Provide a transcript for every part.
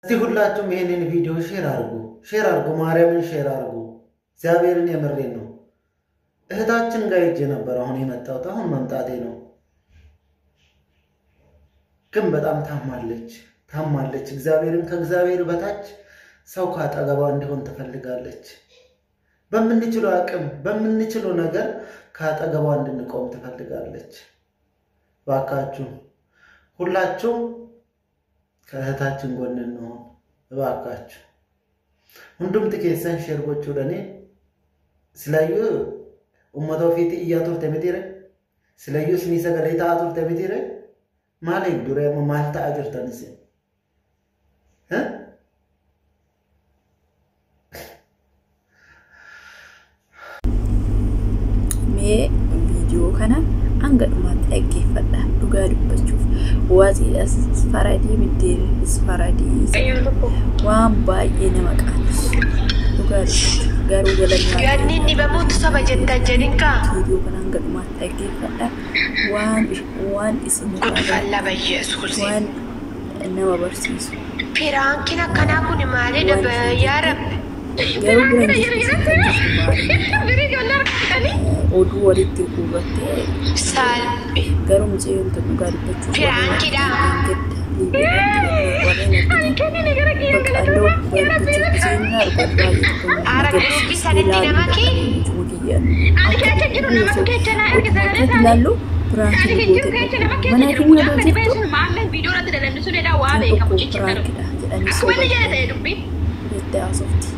እስቲ ሁላችሁም ይሄንን ቪዲዮ share አድርጉ፣ share አድርጉ፣ ማርያምን share አድርጉ። እግዚአብሔርን የምሬን ነው። እህታችን ጋር ሄጄ ነበር አሁን የመጣሁት፣ አሁን መምጣቴ ነው። ግን በጣም ታማለች፣ ታማለች። እግዚአብሔርን ከእግዚአብሔር በታች ሰው ካጠገቧ እንዲሆን ትፈልጋለች። በምንችለው አቅም በምንችለው ነገር ካጠገቧ እንድንቆም ትፈልጋለች። እባካችሁ ሁላችሁም ከእህታችን ጎን እንሆን እባካችሁ። Hundumti keessan share gochuudhani silayyuu uummata ofiitti iyyaa turte mitiire, silayyuu isinii sagalee ta'aa turte mitiire, maaliif dura amma maal ta'aa jirtan isin? Mee viidiyoo kana hanga dhumaatti dhaggeeffadha. Dhugaa dubbachuuf waxiidhas faradii, biddeenis faradii, waan baay'ee nama qaanessu dhugaa dubbachuuf. Garuu galanni Yaadni inni bamuutu saba jettan jedhin kaa. Viidiyoo kana hanga dhumaatti dhaggeeffadha. Waan isin Gudfalla bayyeessuus. waan nama barsiisu. Piraankiin akkanaa kun maalidha yaa Rabbi? Garuu bira hin jirtu, kan jirtu maali? Oduu walitti guurrattee Salphi. Garuu mucayyoon tun dhugaa dubbachuuf Piraankiidha. Warreen argitan bakka andoo dhugaa dubbachuuf seenaa dhugaa baay'ee tokko nama Ara group sanitti nama kee? Akkatti ilaallu piraankii goote mana keenya odoo jirtu kan tokko piraankiidha jedhanii soba jettee haasofti.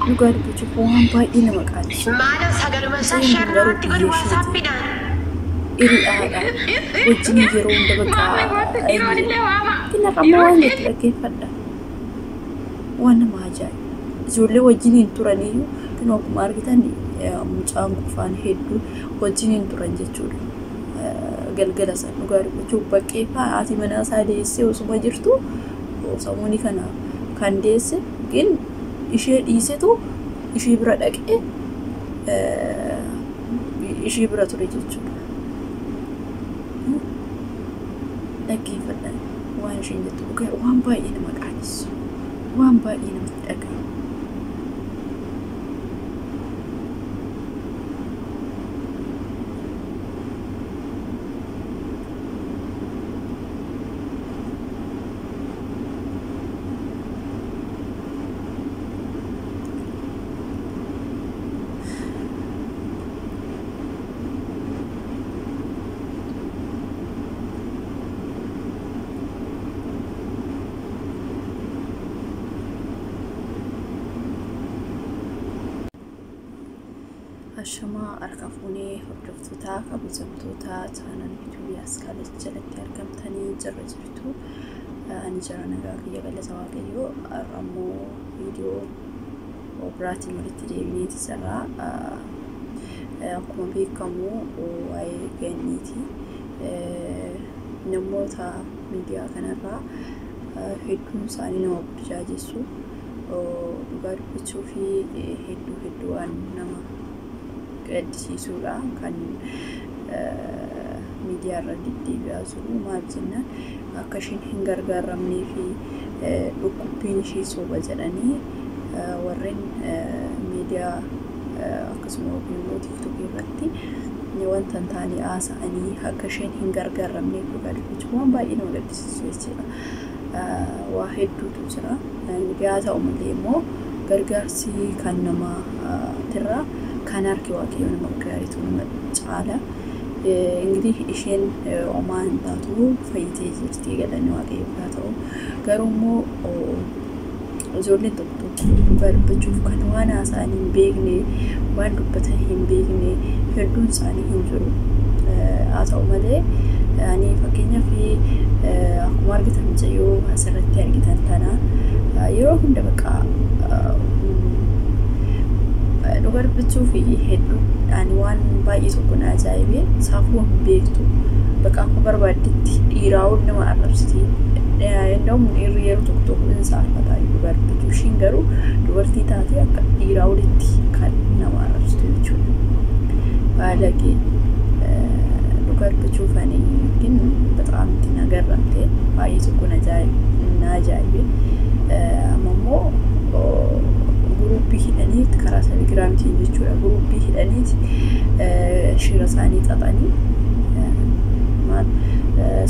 Dhugaa dubbachuuf waan baay'ee nama qaanessu. Maala sagaluma isaa sharratti godhu WhatsAppiidhaan. Hiriyaadha. Wajjin yeroo hunda bakka inni waan itti dhaggeeffadha. Waan nama ajaa'ibu. Ijoollee wajjin hin turaniyyuu kan akkuma argitan mucaan qofaan hedduu wajjin hin turan jechuudha. Galgala san dhugaa dubbachuuf baqqee fa'aa haati manaa isaa deessee osuma jirtu sammuni kana kan deesse gin ishee dhiisetu ishee bira dhaqee ishee bira ture jechuudha. Dhaggeeffadha waan isheen jettu, dhugaa waan baay'ee nama qaanessu, waan baay'ee namatti dhaga'amu. Ashamaa harka fuunee hordoftoota kabajamtoota chaanal YouTube Askaalas jalatti argamtanii jirra jirtu. Ani jira nagaa kiyya, galata Waaqayyoo. Har'a immoo viidiyoo biraatiin walitti deebineeti jirra. Akkuma beekamu waa'ee ganniiti. Namoota miidiyaa kanarraa hedduun isaanii nama burjaajessu. Dhugaa dubbachuu fi hedduu hedduu waan nama gaddisiisuudha kan miidiyaa irra deddeebi'aa jiru. Maal jennaan, akka isheen hin gargaaramnee fi dhukkubbiin ishee soba jedhanii warreen miidiyaa akkasuma immoo TikTokii irratti wanta hin taane haasa'anii akka isheen hin gargaaramneef. Dhugaa dubbachuuf waan baay'ee nama gaddisiisu jechuudha. Waa hedduutu jira. Haa ta'u malee immoo gargaarsi kan namaatirraa kan harki Waaqayyoo nama gargaaritu nama caala. Ingidihi isheen homaa hin taatu, fayyitee jirti, galanni Waaqayyoof haa ta'u. Garuu immoo ijoolleen tokko tokko dhugaa dubbachuuf kan waan haasa'an hin beekne, waan dubbatan hin beekne hedduun isaanii hin jiru. Haa ta'u malee ani fakkeenyaaf akkuma argitan mucayyoo asirratti argitan tana yeroo hunda bakka dhugaa dubbachuu fi hedduu ani waan baay'ee tokko na ajaa'ibe, saafuu hin beektu, bakka akka barbaaddetti dhiiraa ol nama arrabsiti. እንደውም dhiirri yeroo tokko tokko hin saalfata dhugaa dubbachuu, ishiin garuu dubartii taatee akka dhiiraa olitti kan nama arrabsitu jechuudha. Baalagee dhugaa dubbachuuf ani ግን በጣም እንትን ገረምቴ, baay'ee tokko na ajaa'ibe. telegiraamitiin jechuudha guruppii hidhaniiti shira isaanii xaxanii maal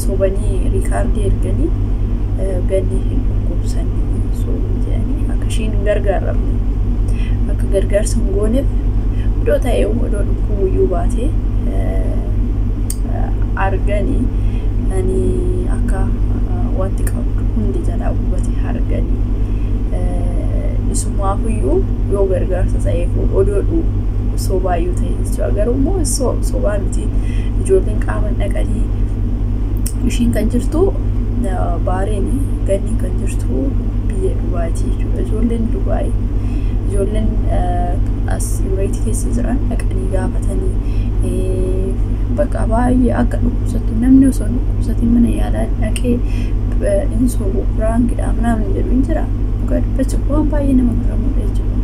sobanii riikaardii erganii ganni hin dhukkubsanne sobuu jedhanii akka ishiin hin gargaaramne akka gargaarsa hin gooneef odoo ta'ee odoo dhukkubuyyuu baatee arganii ani akka wanti qabdu hundi jalaa gubate arganii isumaafiyyuu yoo gargaarsa ta'eef odoo sobaayyuu ta'e jechuudha. Garuu immoo sobaa miti ijoolleen qaama dhaqanii ishiin kan jirtu Baareen ganni kan jirtu biyya Dubaayitii jechuudha. Ijoolleen Dubaay ijoolleen as Imireetii keessa jiran dhaqanii gaafatanii bakka baay'ee akka dhukkubsattu namni osoo hin dhukkubsatin mana yaalaa dhaqee hin sobu piraankidha namni jedhu hin jira. Dhugaa dubbachuuf waan baay'ee nama garamudha jechuudha.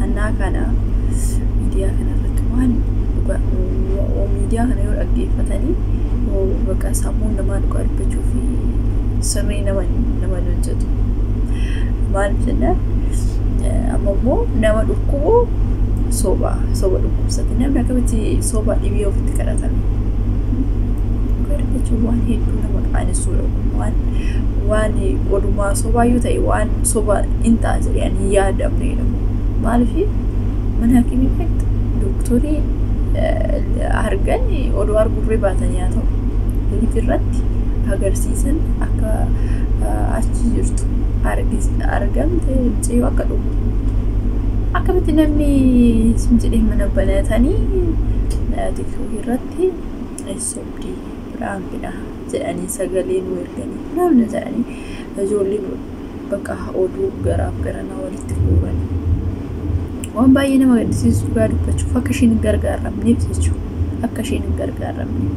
Annaa kana miidiyaa kanarratti waan miidiyaa kana yoo dhaggeeffatanii bakka sammuun namaa dhugaa dubbachuu fi sirrii nama hojjetu. Maaliif jennaan amma immoo nama dhukkubu soba dhukkubsate namni akkamitti soba dhibee ofitti kadhatame. Dhugaa dubbachuun waan hedduu nama qaanessuudha. Waan odumaa sobaayyuu ta'e waan soba hin ta'a jedhanii hin yaadamnedha. Maaliif mana hakimii dhaqxe dooktorii argan oduu arguurree baatanii haa ta'u liif irratti agarsiisan akka achi jirtu argamte mucayyoo akka dhugu. Akkamitti namni jedhee mana banatanii tiktookii irratti sobdii piraankidha jedhanii sagalee nu erganii namni jedhanii ijoolleen bakka oduu garaaf garanaa walitti fuudhanii. Waan baay'ee nama gaddisiisu dhugaa dubbachuuf akka ishiin hin gargaaramneef jechuudha. Akka ishiin hin gargaaramneef.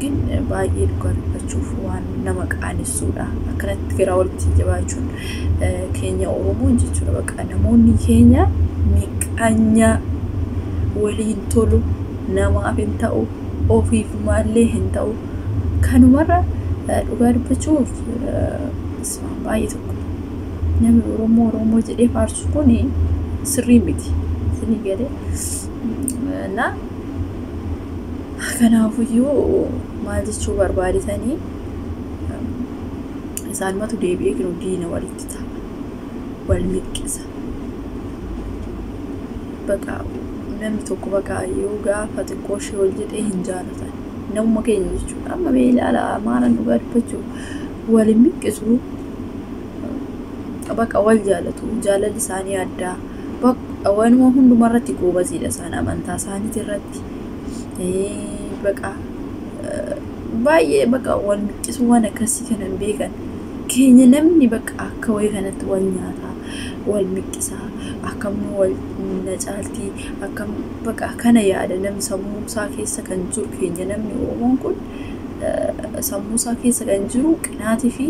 Gin baay'ee dhugaa dubbachuuf waan nama qaanessuudha. Akkanatti garaa walitti jabaachuun keenya Oromoon jechuudha. Bakka namoonni keenya miqaanya waliin tolu namaaf hin ta'u ofiif maallee hin ta'u kanumarra dhugaa dubbachuuf baay'ee tokko. Namni Oromoo Oromoo jedhee faarsu kun sirrii miti. Isinii galee na kanaafiyyuu maal jechuu barbaadisanii isaanumatu deebi'ee jiru diina walitti ta'a. Wal miqqisa. Bakka namni tokko bakka yoo gaafa xiqqoo ishee ol jedhee hin jaalatan. Namuma keenya jechuudha. Amma mee ilaala maalan dhugaa dubbachuu wal miqqisu. Bakka wal jaalatu jaalalli isaanii addaa bakka waanuma hundumarratti goobaziidha isaan amantaa isaaniitii irratti bakka baay'ee bakka wal miqqisuu waan akkasii kana hin beekan keenya namni bakka akka wayii kanatti wal nyaataa wal miqqisaa akkam wal na caaltii akkam bakka kana yaada namni sammuu isaa keessa kan jiru keenya namni Oromoon kun sammuu isaa keessa kan jiru qinaatii fi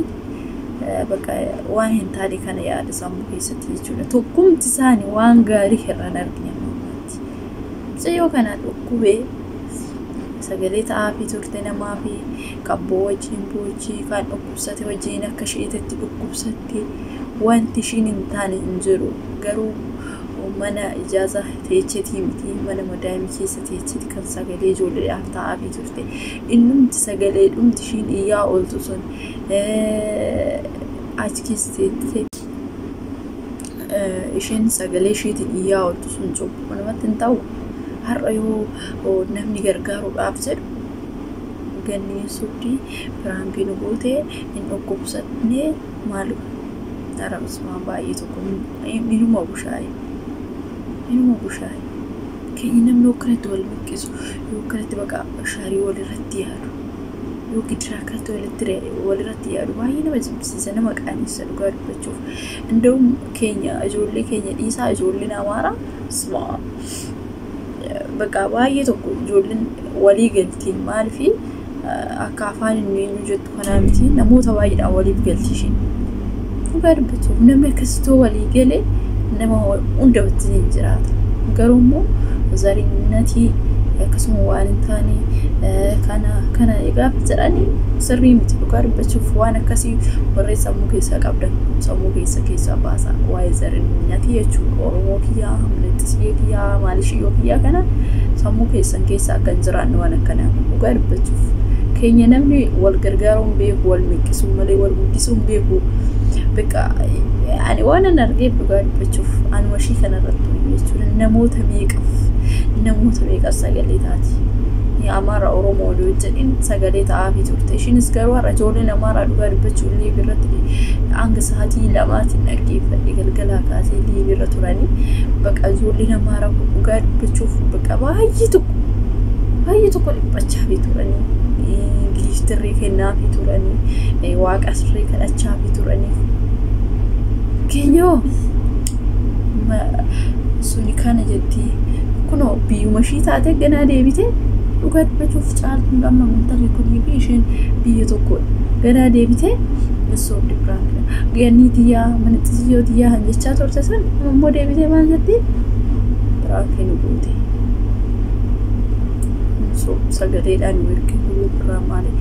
bakka waan hin taane kana yaada sammuu keessatti jechuudha. Tokkumti isaanii waan gaarii irraan argina ammaatti. Mucayyoo kana dhukkubee sagalee ta'aafii turte namaa fi qabboo wajjin boochii kan dhukkubsate wajjin akka isheetti dhukkubsatte wanti ishiin hin taane hin jiru. Garuu mana ijaaza teechetii miti mana madaa'imii keessa teecheeti kan sagalee ijoolleedhaaf ta'aafii turte. Innumti sagalee dhumti ishiin iyyaa ooltu sun achi keessa teettee isheen sagalee isheetiin iyyaa ooltu sun cubbuu namatti hin ta'u. Har'a yoo namni gargaaruudhaaf jedhu ganni sobdii piraankii nu gootee hin dhukkubsatnee maal arabsumaan baay'ee tokko inuma bushaayee. Inuma bushaayee. Keenya namni akkanatti wal miqqisu yoo akkanatti bakka shaarii walirratti yaadu yoo gidiraa akkanatti walirratti yaadu baay'ee nama jibbisiisa nama qaanessa dhugaa dubbachuuf. Inda'uun keenya ijoollee keenya dhiisaa ijoolleen Amaaraa bakka baay'ee tokko ijoolleen walii galtiin maaliifi akka afaan inni eenyu jettu kanaa miti namoota baay'eedhaan waliif galti isheen. Dhugaa dubbachuuf namni akkasitoo walii galee nama hunda wajjin hin jiraata. Garuu immoo zarinnatii Akkasuma waan hin taane kana kana gaafa jedhanii sirrii miti. Dhugaa dubbachuuf waan akkasii warreen sammuu keessaa qabdan sammuu keessa keessaa baasaa. Waa'ee zarinyati jechuudha. Oromoo kiyyaa, Hamlettisiyee kiyyaa, Maalishiyyoo kiyyaa kana sammuu keessan keessa akka hin jiraanne waan akkanaa. Dhugaa dubbachuuf keenya namni wal gargaaruun beeku, wal miqqisuu malee wal guddisuun beeku. Bakka ani waan an argeef, dhugaa dubbachuuf anuma ishii kanarratti jechuudha, namoota meeqaaf sagalee taati. Amaara Oromoo odoo jedhin sagalee ta'aafii turte. Ishiinis garuu har'a ijoolleen Amaaraa, dhugaa dubbachuu, live irratti hanga sa'aatii 2tiin dhaggeeffadhe. Galgalaa kaasee live irra turanii baqa. Ijoolleen Amaaraa kun dhugaa dubbachuuf baqa baay'ee tokko dhiphachaa fi turanii, giiftirree kennaafii turanii, waaqa sirree kadhachaafii turanii. Keenyoo suni kana jetti kunoo biyyuma ishii taate ganaa deebite. Dhugaa dubbachuuf Caaltuun amma intalli kunii fi isheen biyya tokkodha. Ganaa deebitee sobdi, prank dha. Gannii tiyyaa mana xixiyyoo tiyyaa kan jechaa turte sun immoo deebitee maal jetti? Prank nu goote. Sagaleedhaan nu erge, group irraa, maali,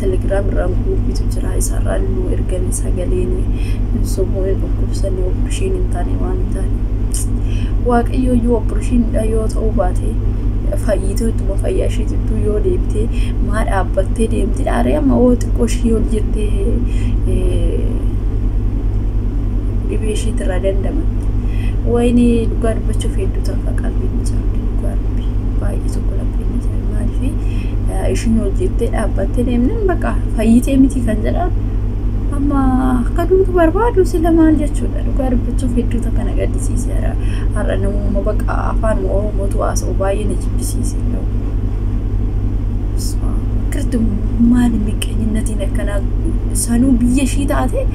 Telegram irraan groupiitu jira, isaarraan nu ergame sagaleen. Sobuu hin dhukkubsanne, operation hin taane, waan hin taane. Waaqayyo yoo operationiidha yoo ta'uu baate fayyitoo ittuma fayyaa isheetittuu yoo deebitee maa dhaabbattee deemti dhaaree? Amma oo xiqqoo ishii ol jettee dhibee isheetirraa dandamatte. Wayini, dhugaa dubbachuuf hedduu takka qalbiin ni cabde. Dhugaa dubbii baay'ee tokko lapheen ni cabe. Maaliif ishiin hojjettee dhaabbattee deemnan bakka fayyitee miti kan jedhan, amma akka duutu barbaadu sila maal jechuudha? Dhugaa dubbachuuf hedduu takka na gaddisiise. Har'a namummaa bakka afaan Oromootu haasa'u baay'ee na jibbisiise. Akkasitti maali miqqeenyinnatiin akkanaa sanuu biyya ishii taate?